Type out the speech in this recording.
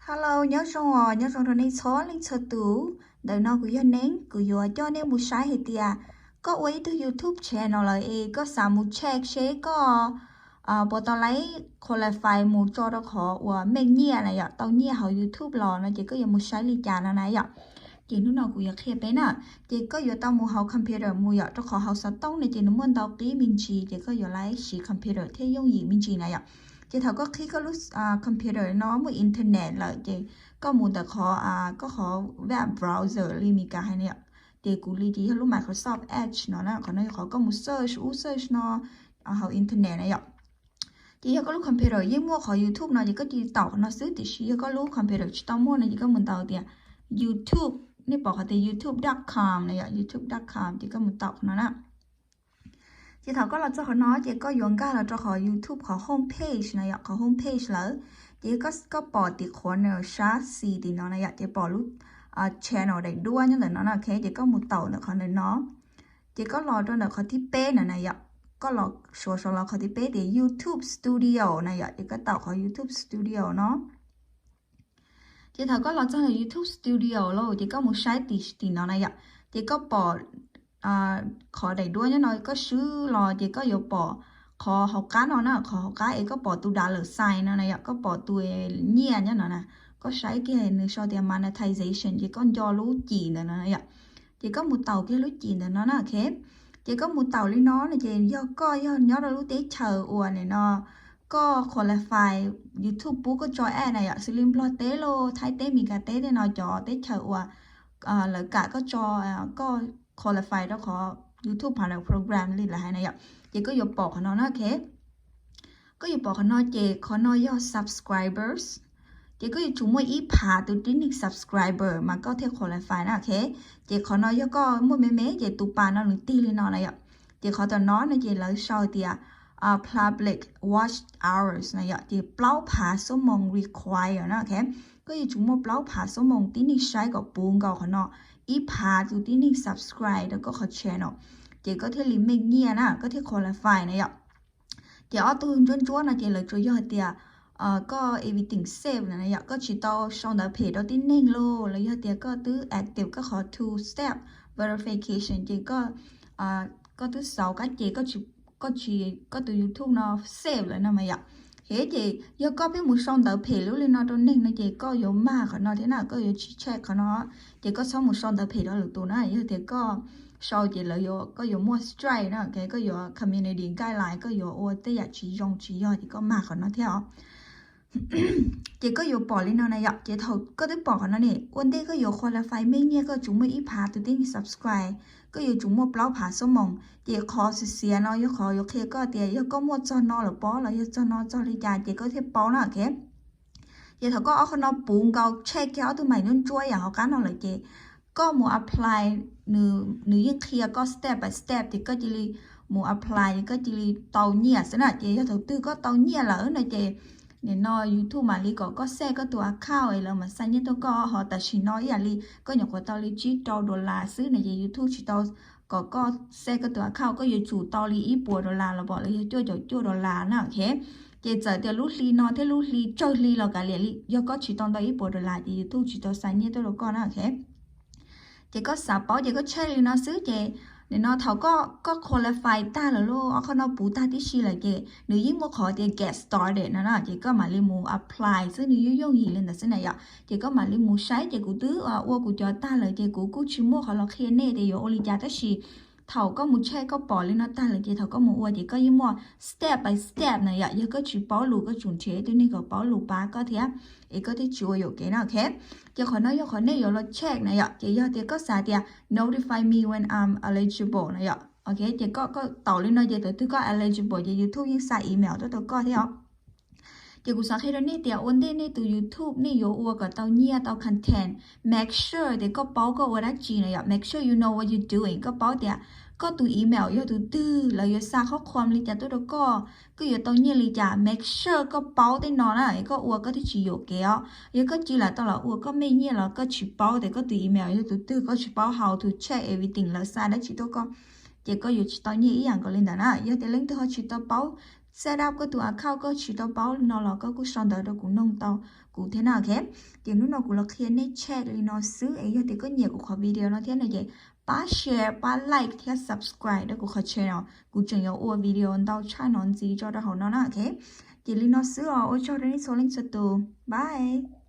Hello, nyob zoo os, nyob zoo rau nej txhua leej txhua tus. Ntawm no kuv yog Neeb, kuv yuav coj nej mus saib hais tias koj ua ib tug YouTube channel lawm es koj xav mus check seb koj puas tau laib qualify mus tso rau qhov uas meej nyiaj na yom, tau nyiaj hauv YouTube los no ces koj yuav mus saib li cas no na yom. Ces hnub no kuv yuav qhia peb na. Ces koj yuav tau mus hauv computer mus yom, rau qhov hauv xov tooj no ces nws muaj ntau qib me ntsis, ces koj yuav laib siv computer thiaj yooj yim me ntsis na yom. Ces thaum koj qhib koj lub computer no muaj internet lawm ces koj mus ntawm qhov, koj qhov web browser li Mis Kas hais na yom. Ces kuv li ces yog lub Microsoft Edge no na, qhov no yog qhov koj mus search ub search no hauv internet na yom. Ces yog koj lub computer yeej muaj qhov YouTube no ces koj cia li taus qhov no xwb, tiam sis yog koj lub computer tsis tau muaj no ces koj mus ntaus tias YouTube, nej pom qhov tias youtube dot com na yom, youtube dot com ces koj mus taus qhov no na. Ces thaum koj los txog qhov no ces koj yuav nkag los rau qhov YouTube qhov home page na yom, qhov home page lawm. Ces koj pom tim qhuav na sab xis tim no na yom, ces pom lub channel daim duab nyob ntawm no na, ok, ces koj mus taus ntawm qhov ntawm no. Ces koj los rau ntawm qhov thib peb na na yom, koj los suav saud los qhov thib peb tias YouTube Studio na yom, ces koj taus qhov YouTube Studio no. Ces thaum koj los txog YouTube Studio lawm ces koj mus saib tim tim no na yom, ces koj pom qhov daim duab nyob no koj swb los ces koj yuav pom qhov hauv qab no na, qhov hauv qab es koj pom tus dollar sign no na yom, koj pom tus nyiaj nyob no na, koj saib kiag nws sau tias monetization ces koj nco lub cim ntawm no na yom. Ces koj mus taus kiag lub cim ntawm no na, ok. Ces koj mus taus li no no ces yog koj yog nyob rau lub teb chaws uas nim no koj qualify YouTube pub koj tso ad na yom, xws li Nplog teb los Thaib teb Mis Kas teb tej no cov teb chaws uas lawv kam koj tso, koj qualify rau qhov YouTube Partner Program li lawv hais na yom. Ces koj yuav pom qhov no na, ok. Koj yuav pom qhov no ces qhov no yog subscribers. Ces koj yuav tsum muaj ib phav tus tib neeg subscriber mas koj thiaj qualify na, ok. Ces qhov no yog koj muaj me me ces tus pas no nws tig li no na yom. Ces qhov tom no no ces lawv sau tias public watch hours na yom, ces plaub phav xuab moos require na, ok. Koj yuav tsum muaj plaub phav xuab moos tib neeg saib kom puv nkaus qhov no ib phav tus tib neeg subscribe rau koj qhov channel, ces koj thiaj li meej nyiaj na, koj thiaj qualify na yom. Ces ob tug ntsuab ntsuab no ces lawv tsuas yog hais tias koj everything safe na yom, koj tsis tau sau ntawv phem rau tib neeg los los yog tias koj twb active koj qhov two step verification ces koj twb xauv kab ces koj tsis, koj tus YouTube no safe lawm no mas yom. Ces yog koj pheej mus sau ntawv phem lub li no rau neeg no ces koj yuav mag qhov no thiab na, koj yuav tsis check qhov no. Ces koj txhob mus sau ntawv phem rau lwm tus na, yog tias koj sau ces lawv, koj yuav muaj strike na, koj yuav community guideline, koj yuav ua tej yam tsis zoo tsis yog ces koj mag qhov no thiab os. Ces koj yuav pom li no na yom, ces thaum koj twb pom qhov no ne ua ntej koj yuav qualify meej nyiaj koj yuav tsum muaj ib phav tus tib neeg subscribe, koj yuav tsum muaj plaub phav xuab moos. Ces qhov xiav xiav no yog qhov yuav qhia koj tias yog koj muaj txog no lawm pob los yog txog no txog li cas ces koj thiaj paub na, ok. Ces thaum koj ob qho no puv nkaus check kiag ob tug mais ntsuab ntsuab yam hauv qab no lawm ces koj mus apply, nws yeej qhia koj step by step ces koj cia li mus apply ces koj cia li tau nyiaj xwb na. Ces yog thaum twg koj tau nyiaj lawm no ces nim no YouTube mam li kom koj set koj tus account es lawv mam xa nyiaj tuaj koj ho. Tam sim no ib yam li koj nyuam qhuav tau li tsib rau dollar xwb no ces YouTube tsis tau kom koj set koj tus account, koj yuav tsum tau li ib puas dollar los pom los yog cuaj caum cuaj dollar na, ok. Ces txawm tias lub hli no thiab lub hli tsawg hli los kav liam li, yog koj tsis tau ntau ib puas dollar ces YouTube tsis tau xa nyiaj tuaj rau koj na, ok. Ces koj xav paub ces koj check li no xwb ces nim no thaum koj qualify tag lawm lauj, ob qho no puv tag tib si lawm ces nws yeej muaj qhov tias get started no na, ces koj mam li mus apply xwb, nws yeej yooj yim li ntawd xwb na yom. Ces koj mam li mus saib ces kuv twb ua kuv cov tag lawm ces kuv kuj tsis muaj qhov los qhia nej tias yuav ua li cas tab sis thaum koj mus check koj pom li no tag lawm ces thaum koj mus ua ces koj yeej muaj step by step na yom. Yog koj tsis paub lus koj tsum nrhiav ib tug neeg kom paub lus pab koj thiab es koj thiaj tsis ua yuam kev na, ok. Ces qhov no yog qhov nej yuav los check na yom. Ces yog tias koj xav tias notify me when I'm eligible na yom, ok, ces koj taus li no ces thaum twg koj eligible ces YouTube yeej xa email tuaj rau koj thiab os. Ces kuv xav qhia rau nej tias ua ntej nej tus YouTube nej yuav ua kom tau nyiaj tau content, make sure tias koj paub koj ua dab tsi na yom, make sure you know what you doing, koj paub tias koj tus email yog tus twg, lawv yuav xa qhob qhuam li cas tuaj rau koj, koj yuav tau nyiaj li cas, make sure koj paub tej no na, koj ua koj thiaj tsis yuam kev os. Yog koj cia li tau los ua koj meej nyiaj los koj tsis paub tias koj tus email yog tus twg, koj tsis paub how to check everything lawv xa dab tsi tuaj koj, ces koj yuav tsis tau nyiaj ib yam nkaus li ntawd na. Yog tias leej twg ho tsis tau paub set up koj tus account, koj tsis tau paub li no los koj kuj sau ntawv rau kuv noog tau kuv thiab na, ok. Ces hnub no kuv los qhia nej check li no xwb es yog tias koj nyiam kuv qhov video no thiab no ces pab share, pab like thiab subscribe rau kuv qhov channel no, kuv tseem yuav ua video ntau tshaj no ntxiv tso rau hauv no na, ok. Ces li no xwb os, ua tsaug rau nej txhua leej txhua tus, bye.